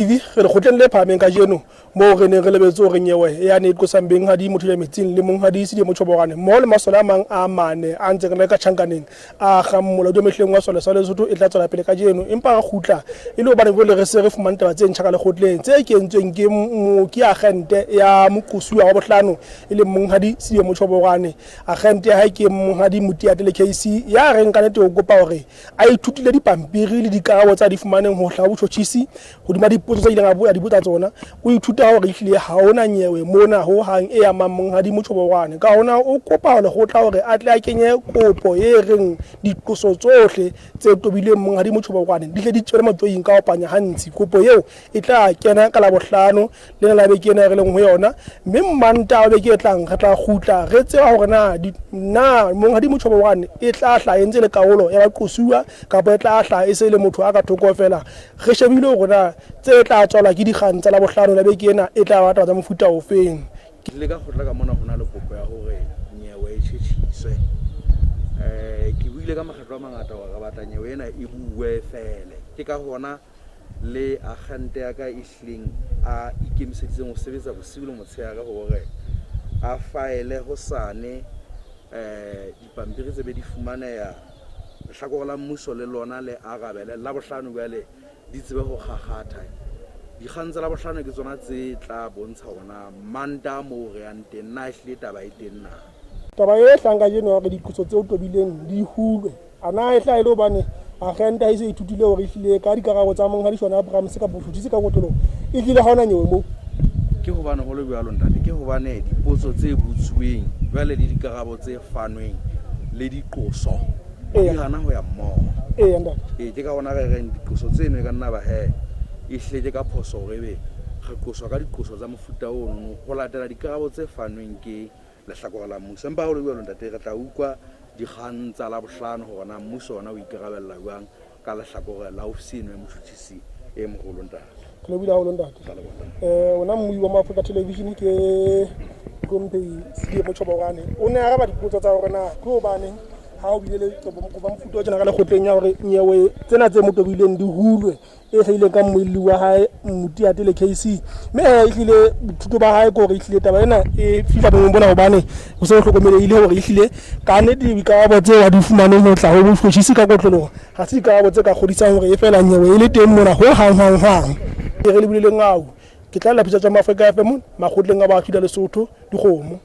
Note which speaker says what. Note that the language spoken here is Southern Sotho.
Speaker 1: TV re lekgotleng le phahameng kajeno moo re neng re lebetse hore nyewe ya ne e qosang benghadi Motho Metsing le monghadi Sidie Mochobogane mmoho le masole a mang a mane a ntseng le ka tjhankaneng a akgang molaodi wa mehleng wa sole sa Lesotho e tla tswela pele kajeno, empa re kgutla e le hobane jwale re se re fumane taba tse ntjha ka lekgotleng tse kentsweng ke mooki agente ya moqosuwa wa bohlano e leng monghadi Sidie Mochobogane. Agente ya hae ke monghadi Motiatele KC ya reng ka nete o kopa hore a ithutile dipampiri le dikarabo tsa di fumaneng ho hlaha botjhotjhisi hodima dipotso tse ileng a di botsa tsona. O ithuta hore ehlile ha hona nyewe mona ho hang e amang monghadi Mochobowane. Ka hona o kopa ho lekgotla hore a tle a kenye kopo e reng diqoso tsohle tse tobileng monghadi Mochobowane di hle di tswele matjoing ka ho panya ha ntshi. Kopo eo e tla kena ka Labohlano lena la beke ena e re leng ho yona, mme Mmantaha wa beke e tlang re tla kgutla re tseba hore na na monghadi Mochobowane e tla hlaha e ntse e le karolo ya baqosuwa kapa e tla hlaha e se e le motho a ka thoko feela. Re shebile hore na tse tla tswalwa ke dikgang tsa Labohlano la beke ena e tla ba taba tsa mofuta ofeng.
Speaker 2: Ke tlile ka kgotla ka mona ho na le kopo ya hore nyewe e tjhetjhiswe. Ke buile ka makgetlo a mangata hore re batla nyewe ena e buwe e fele. Ke ka hona le akgente ya ka e hlileng a ikemiseditseng ho sebetsa bosiu le motshehare hore a faele hosane dipampiri tse be di fumaneha, lehlakore la mmuso le lona le arabele Labohlano jwale di tsebe ho kgakgatha. Dikgang tsa Labohlano ke tsona tse tla bontsha hore na Mantaha moo re yang teng na ehlile taba e teng na.
Speaker 1: Taba e hlahang kajeno ya hore diqoso tse o tobileng di hulwe, A na e hlaha e le hobane agente ha e se ithutile hore ehlile ka dikarabo tsa Monghadi Shona Abrahams kapa botjhotjhisi ka kotloloho, ehlile ha hona nyewe moo?
Speaker 2: Ke hobane ho le jwalo, ntate. Ke hobane dipotso tse botsuweng jwale le dikarabo tse fanweng le diqoso di hana ho ya mmoho.
Speaker 1: Eya, ntate.
Speaker 2: Ee, ke ka hona re reng diqoso tseno e ka nna ba he ehlile ke ka phoso hore ebe re qoswa ka diqoso tsa mofuta ono ho latela dikarabo tse fanweng ke lehlakore la mmuso. Empa ha ho le jwalo, ntate, re tla utlwa dikgang tsa Labohlano hore na mmuso ona o ikarabella jwang ka lehlakore la ofisi eno ya motjhutjhisi e moholo, ntate.
Speaker 1: Re lebohile haholo, ntate.
Speaker 2: Re a leboha, ntate.
Speaker 1: Ona mmui wa Maafrika Television ke Mohlomphehi Sidie Mochobowane. O ne a araba dipotso tsa hore na ke hobaneng ha ho bile le qoba mofuta o tjena ka lekgotleng ya hore nyewe tsena tse mo tobileng di hulwe. e hlahileng ka mmuelli wa hae Motiate le KC. Mme he ehlile bothuto ba hae ke hore ehlile taba ena e fihla bongweng bona hobane ho se ho hlokomelehile hore ehlile ka nnete dikarabo tseo a di fumaneng ho tla ho botjhotjhisi ka kotloloho ha se dikarabo tse ka kgodisang hore e fela nyewe e le teng mona ho hang hang hang. E re lebile lengau. Ke tla lela phitsa tsa Maafrika FM makgotleng a baahlodi a Lesotho dikgomo.